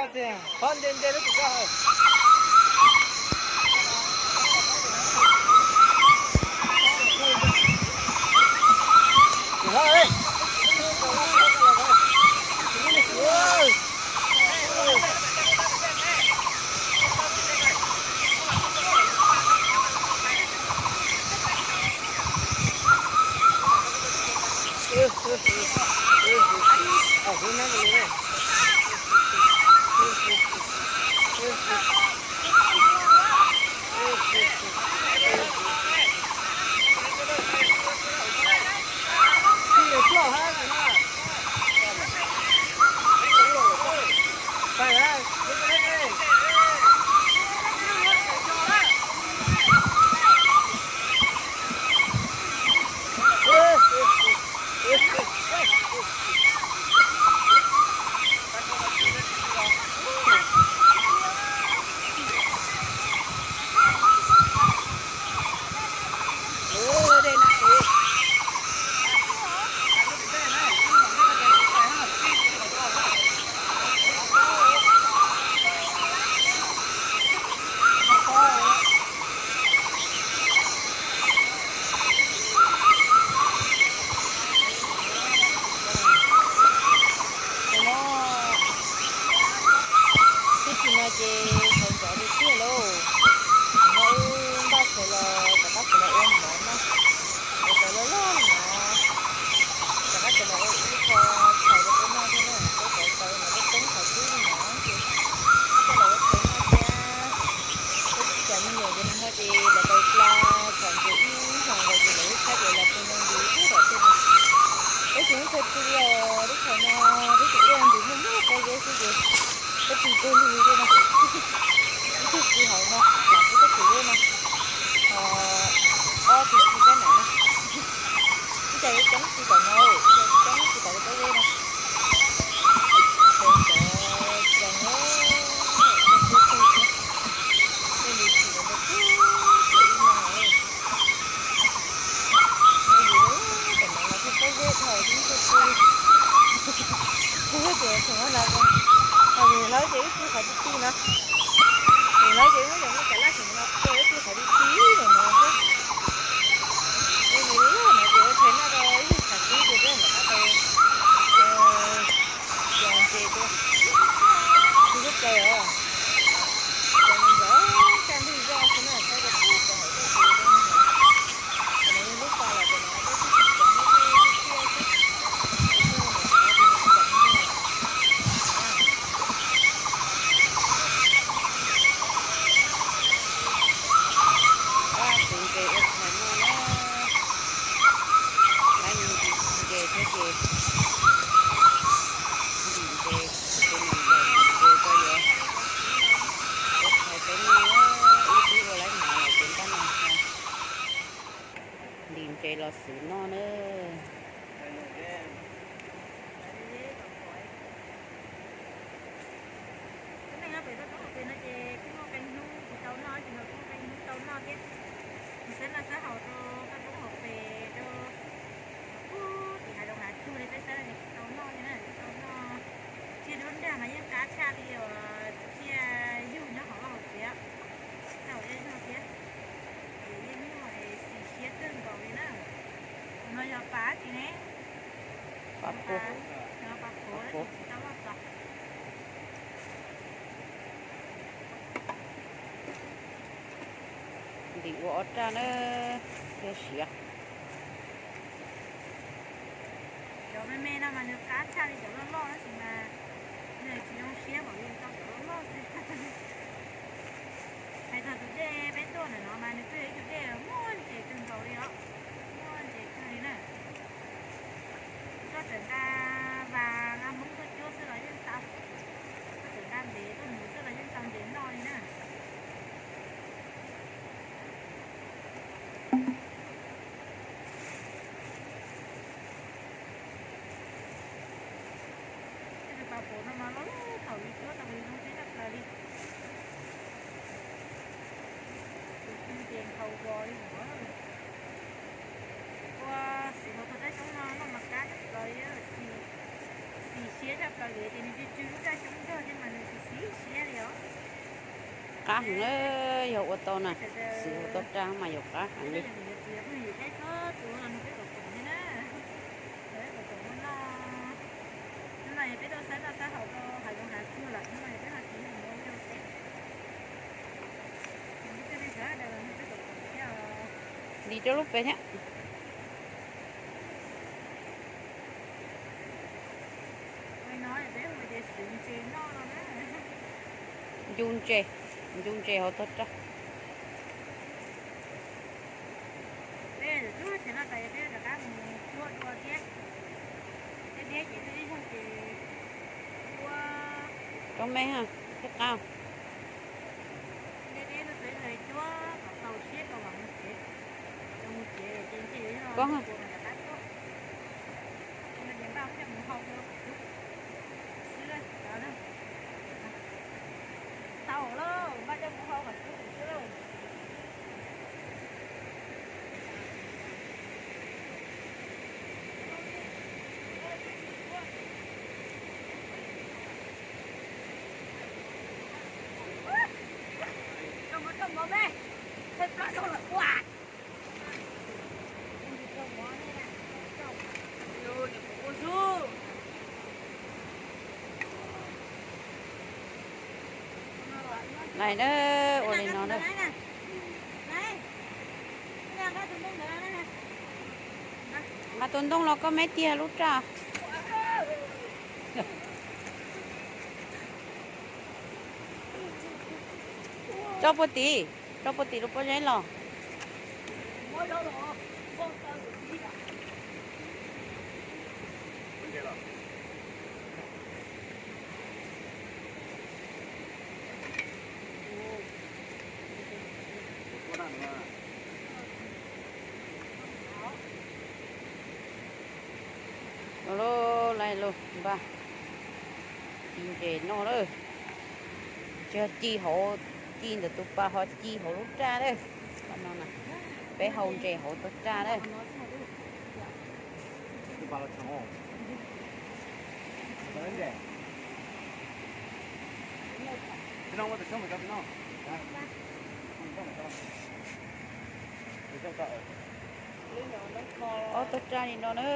Tus no, tib si no ces sawv ntxov tiag tiag lauj. Nim no wb npaj sawv los rov qab sawv los ua mov noj. Sawv loj loj no, rov qab sawv los ua ib qho tshais rau peb noj thiab na. Peb cov taws no peb teeb qhov cub li no ces coj los ua tshais noj thiab. Peb cov me nyuam ces nag hmo ces lawv tau pla txom nyem ib hmos nkaus ces lawv ib txhab ces los pw ntau ntws pub tom tej no. Peb tsis muaj chaw pw li os, lub thaum no peb tus dej ntws muaj muaj pob zeb xwb ces peb pw pawg lug li no. Ib tug pw hauv no, lam pw teb pem zeb no, ob tug pw sab nram no. Ib co coob pw tom no, ib co coob pw tom lub pob zeb no. Sawv ntxov txog, ua tub tug thiab, tej lus tsis los ntawd pub tib no. Ua yus lub tom no los thiaj pob zeb dhau xwb, muaj chaw pw li. Kuv ces tseem muab nav zoo, ho yus hlawv ces wb pw qhov ti ti no. Yus hlawv ces muab cov me kav laj tseem no pw wb pw qhov ti ti ntawm no xwb. Ua yus lub no ces ua tshais noj rau ib yam tshav kub ces peb mam rov qab tau cov ntses dua. Tsis tshua plaws os. Cov ntses ntxov kaj ntug zoj xwb na, saib rau pub rau hauv tej ntses zoo li no. Cov no yog lub pas lawm, cov no peb twb tsis txawm muab tej tiaj xwb. Tus kawg ntawm no ces nws txawm ntug lawm. Tab sis ntses ua tshais noj na, lawv ntim ntses thiab ces ntim ntses, tus ntim ntses rau yuav ua tshais peb noj, ib tib ua lawv hnav lawm ces npaj no ntim ntses los xwb noj na. Lub neej nyob pem toj roob hauv pes no ces kuj muaj qee hnub tsis tau noj, tsis noj kuj muaj qee hnub tau noj thiab. Nws xab noj xab haus rau toj roob hauv pes rau, kuj tim hav zoov hav tsuag li peb xab no ces tsis tau noj li na, tsis tau noj. Tsiaj dub nrag mas yeej qab tshaj li uas tsiaj yug nyob hauv vaj hauv tsev, tau zej zog thiab. Ces yeej nyuaj xis siab kawg nkaus li na. Tus no yog pas tsi ne? Pas puag, yog pas puag, tsis tau loj txog. Ntim ua ob raj na, thiaj siav. Cov me me no mas nws qab tshaj li cov loj loj tab sis mas nws tsis zoo siab npaum li tau cov loj loj xwb. Hais txog tus dej peb tuaj ntawm no mas nws kuj yog ib tug dej muaj ntses kawg nkaus li os, muaj ntses kawg li na. Koj txawm nqa vas nqa hmoob tuaj cuab xwb los yeej tau, koj txawm nqa ntev tuaj nuv xwb los yeej tau ntses noj li na. Tej tus pas puag no mas loj loj thaum yus cuab tau yus zoo siab tshaj plaws li. Tus twg ces nkhaus vos li no. Ua xim hauv txog raj xyoob no noj mas qab tshaj plaws li, xim siab tshaj plaws li ces nws tsw tsw lub raj xyoob zog thiab mas nws xim xim Qab heev na, yog ua tau na, xwb ua tau raj mas yuav qab heev li. Li rau lub pem thiab. Ncu ntses, ncu ntses hauv tog raj. Rau me ha, thiab qab. Koj ha. Lais na, ua li no na. Nqa tus ntoo los koj meb tiag lub raj. Tso puag tim, tso puag tim lub pob zeb los. Los lauj, lais lauj, npaj ci ntses noj lawm. Tsis yog ci hauv, ci ntawm tus pas, ho ci hauv lub raj lawm. Peb hau ntses hauv tog raj lawm. Ob tog raj li no na,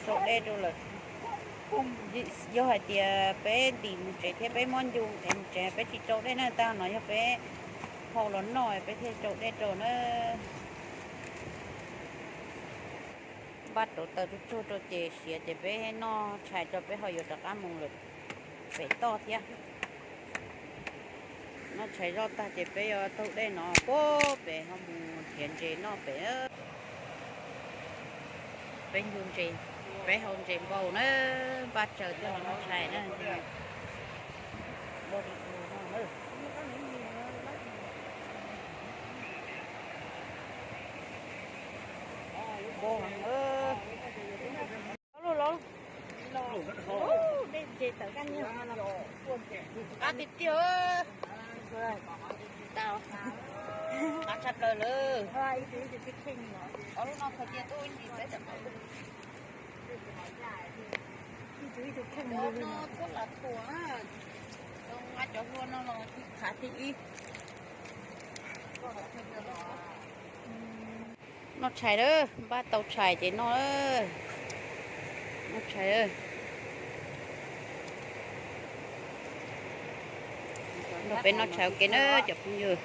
rau dej rau lawm. Yog hais tias peb ntim mus tsev thiab peb muab ncu es mus tsev peb tsis rau dej na, tag no yog peb hau los noj peb thiaj rau dej rau na. Npaj rauv taws tsuag tsuag rau ces siav ces peb noj tshais tso peb ho yuav rov qab mus lawm pem toj thiab. Noj tshais zoj tag ces peb yuav taug dej no puag pem ho mus nrhiav ntses noj pem. Peb ncu ntses, peb hau ntses npau na, npaj tsaws thiaj los noj tshais na. Npau heev. Dej ntses tawm kab nyiaj qab tiag tiag. Tau. Qab tshaj plaws lawm. Ob lub no khaws cia tuaj ib ntsis peb tawm. Ib tug ib tug kheej li no. Tuaj qab thuam na. Nqa cov hlua no los khav thij ib. Noj tshais lawm, npaj tau tshais ces noj. Noj tshais. Nrog peb noj tshais ua ke na cov phooj ywg.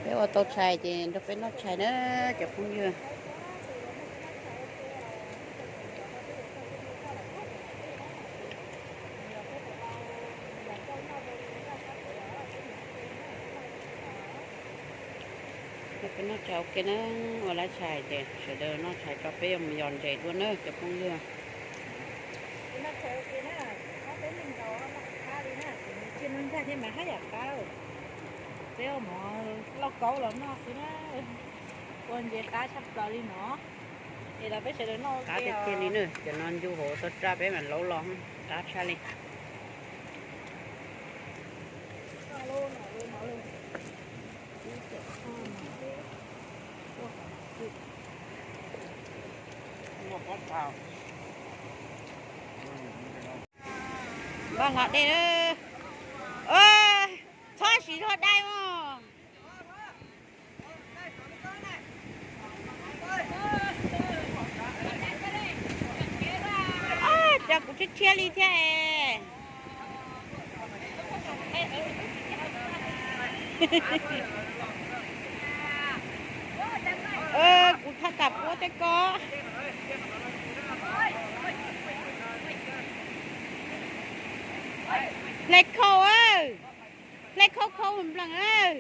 Peb ua tau tshais ces nrog peb noj tshais na cov phooj ywg. Peb noj tshais ua ke na, ua lab tshais ces sawv daws noj tshais tso peb yuav mus yos ntses dua na cov phooj ywg. Peb ua mov lauj kaub los noj xwb na, ua ntses qab tshaj plaws li no. Es los peb sawv daws noj qab tiag tiag li na, cov no ncu hauv tog raj peb mam laub los qab tshaj li. Hla dej, txhob siv zog dai os. Cas kuv thiab thiab li thiab es. Kuv thaj tam puab tej ko. Hle khau, hle khau khau nplees.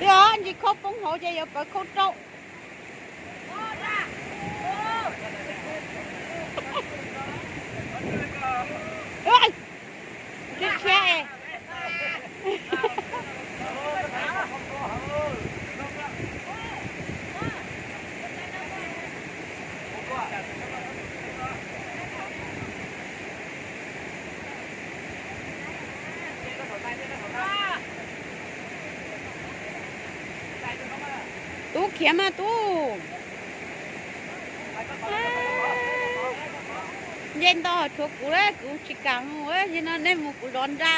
Yog ntsis khau poob hauv ces yuav pawv khau rau. Tib thiab. Tub khiav mas tub. Nce nto tshuav kuv, kuv tsis kam mus, yog no nej mus kuv zov nra.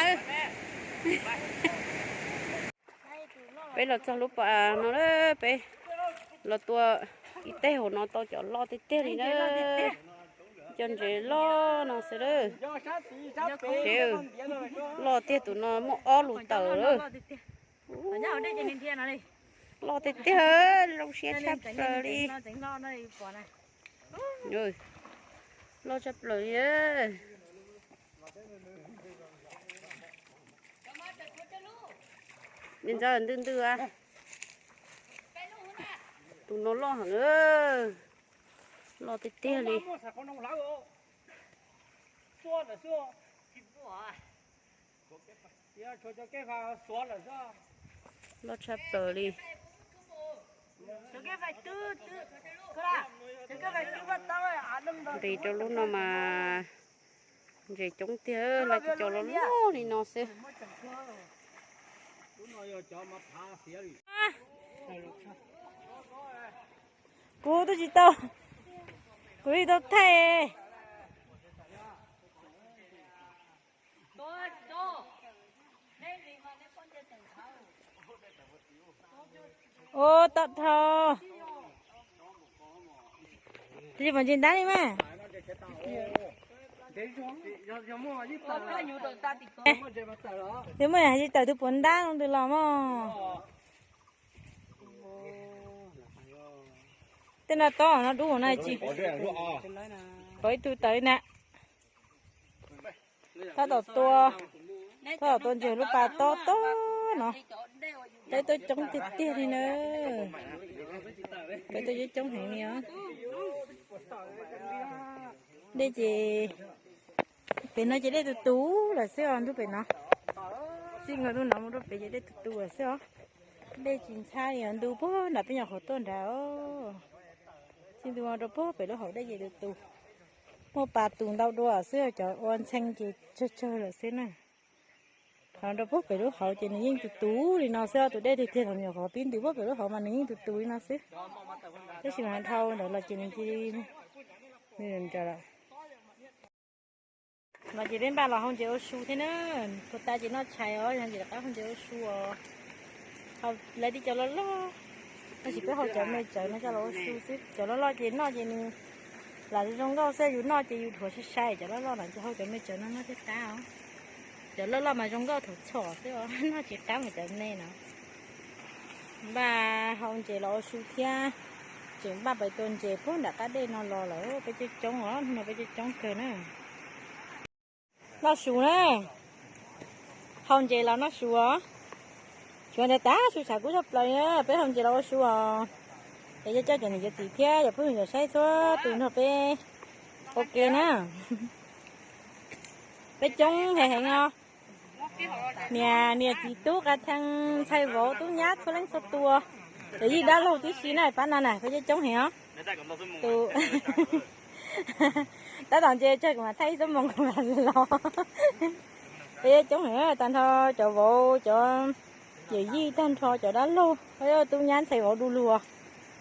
Peb los txog lub pas no, peb los tua ib teg hauv no tau cov loj tiag tiag li na. Cov ntses loj no xwb lawm. Loj tiag, tus no muaj ob lus tawm lawm. Loj tiag tiag, zoo siab tshaj plaws li. Loj tshaj plaws li. Ntws ntws, tus no loj heev, loj tiag tiag li. Loj tshaj plaws li. Nqis rau lub no mas ntses coob tiag, lawv cov loj loj li no xwb. Kuv twb tsis tau, kuv tsis tau thaij. Ua tau dhau. Li pom ntsis ntab li mas. Twb muaj hais tsis tawm tus puav ntab no ntws los mog. Tej no tob no dub no tsis. Pom ib tug tawm na. Tab tom tua, tab tom tua ntses lub pas tob tob no. Peb tuaj coob tiag tiag li na. Peb tuaj coob coob heev li os. Dej ces pem no ces dej tus tus lawm xwb os, ntuj pem no. Txij nkaus ntuj no mus rau pem ces dej tus tus lawm xwb os. Dej tsis ntxhab li os, ntu puag nram peb nyuam qhuav tuaj nrad os. Txij ntu no rau puag pem lub hauv dej ces tus tus. Muaj pas tus ntau dua xwb, cov ua ntxhee ces tsawg tsawg lawm xwb na. Qhov rau puag pem lub hauv ces nws yeej tus tus li no xwb, tus dej tiag tiag los nyuam qhuav pib ntws puag pem lub hauv mas nws yeej tus tus li no xwb. Tab sis mas dhau ntawd los ces nws cia li nws nrad lawm. No ces peb npaj los hau ntses ua su thiab na. Puag ta ces noj tshais os, yog ntses rov qab hau ntses ua su os. Hau lawv tib cov loj loj, tab sis peb hau cov me tsawv no coj los ua su xwb. Cov loj loj ces noj ces nws lam zoo nkauj xwb, yus noj ces yus dhuav sai sai, cov loj loj no ces hau cov me tsawv no noj thiaj qab os. Cov loj loj mas zoo nkauj thaum txhom xwb os, noj tsis qab mus cov me no. Npaj hau ntses los ua su thiab, tseem npaj pais tua ntses puag nram qab dej no los lawm, peb coob coob os, hnub no peb coob coob kawg na. Noj su na, hau ntses los noj su os. Suav ntawd tas su tshav kub tshaj plaws na, peb hau ntses los ua su os. Es coj cov niam cov txiv thiab cov phooj ywg saib txhua tus nrog peb ua ke na. Peb coob heev heev os. Niam niam txiv tub qav theej ntxhais vauv tub nyab txhua leej txhua tus, cov yij dab laug tib si na, pab no na peb coob coob heev os. Tus tab tom ntses tsawg kuv mam thaij ib xuab moos kuv mam los. Peb coob heev tag nrho, cov vauv cov yawm yij tag nrho cov dab laug, tub nyab ntxhais vauv du lug.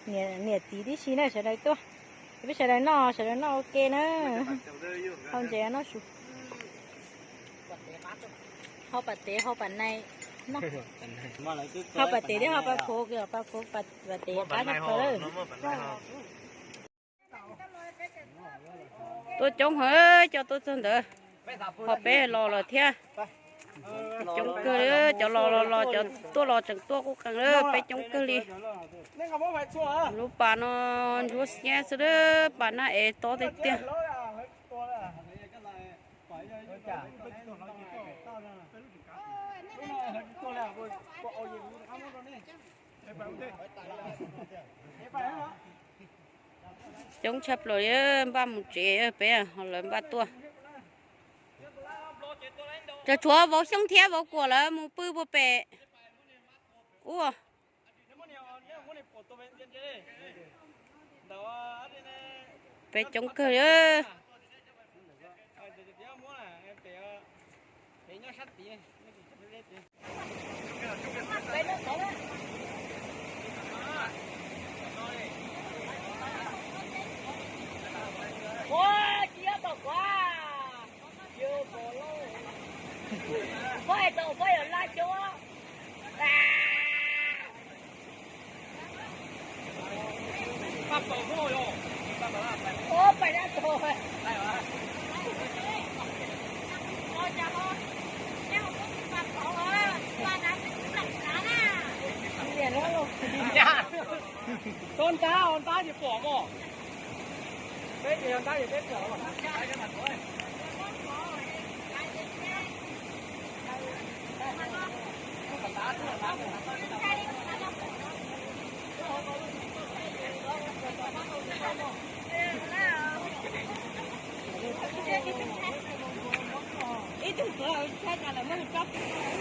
Niam txiv tib si na sawv daws tuaj, peb sawv daws noj, sawv daws noj ua ke na. Hau ntses noj su. Hau pas tev hau pas nai. Hau pas tev thiab hau pas phuv, pas phuv pas tev qab noj qhov lawm. Tuaj coob heev, cov tuaj txog ntawd, ho peb los lawm thiab. Coob kawg li, cov los los los, cov tuaj los tseem tuaj qub qees lawm, peb coob kawg li. Lub pas no ntsuab xiab xwb, pas nab ev tob tiag tiag. Coob tshaj plaws li, npaj mus tsev, peb ho lawv npaj tuaj. Tshuav tshuav vauv Xyooj thiab vauv Kuam lawv mus pw puag pem ub. Peb coob kawg li. Tso ntab, ntab ces pom mos. Peb ces yog ntab ces peb pom.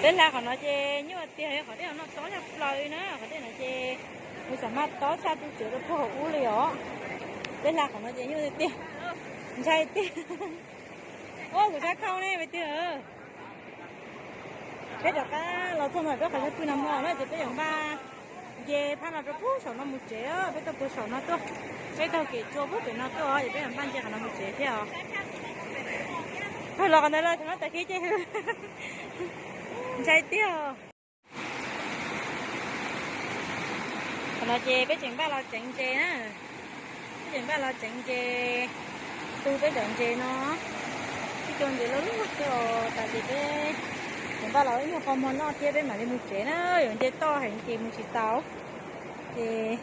Peb hla qhov no ces nyuaj tiag, qhov dej no tob tshaj plaws na, qhov dej no ces nws xam maj tob tshaj tug tsev rau puag hauv ub li os. Peb hla qhov no ces nyuaj tiag, ntshai tiag. Ua kuv sab khau ne peb twg. Peb rov qab los txog no peb qhov chaw pw no hmo na ces peb yuav npaj nce phab no rau puag saum no mus tsev, peb tuaj puag saum no tuaj, peb taug kev tsua puag pem no tuaj ces peb yuav npaj nce qhov no mus tsev thiab os. Los qhov ntawd los tseem muab taws khib ces hws, ntshai tiag. Qhov no ces peb tseem npaj los tsev ntses na, peb tseem npaj los tsev ntses, tu peb cov ntses no, ib co ntses loj loj xwb os. Tas ces peb tseem npaj los ib nyuag qho hmo noj thiab peb mam li mus tsev na, yuav nce toj heev ces mus tsis tau. Ces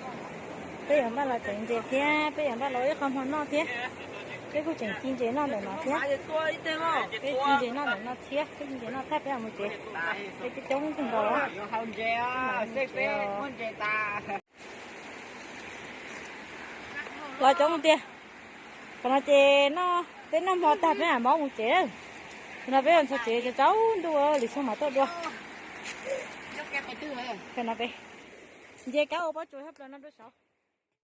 peb yuav npaj los tsev ntses thiab peb yuav npaj los ib qho hmo noj thiab. Peb kuj tseem ci ntses noj ntawm no thiab. Peb ci ntses noj ntawm no thiab, peb ci ntses noj tag peb mam mus tsev. Peb coob coob kawg nkaus. Los coob tiag. Qhov no ces peb noj hmo tag peb mam mov mus tsev. Qhov no peb los txog tsev tsaus ntuj, lwm xyoo mam tuaj dua. Qhov no peb nce kab ua pob tsuas tshaj plaws no rau saud.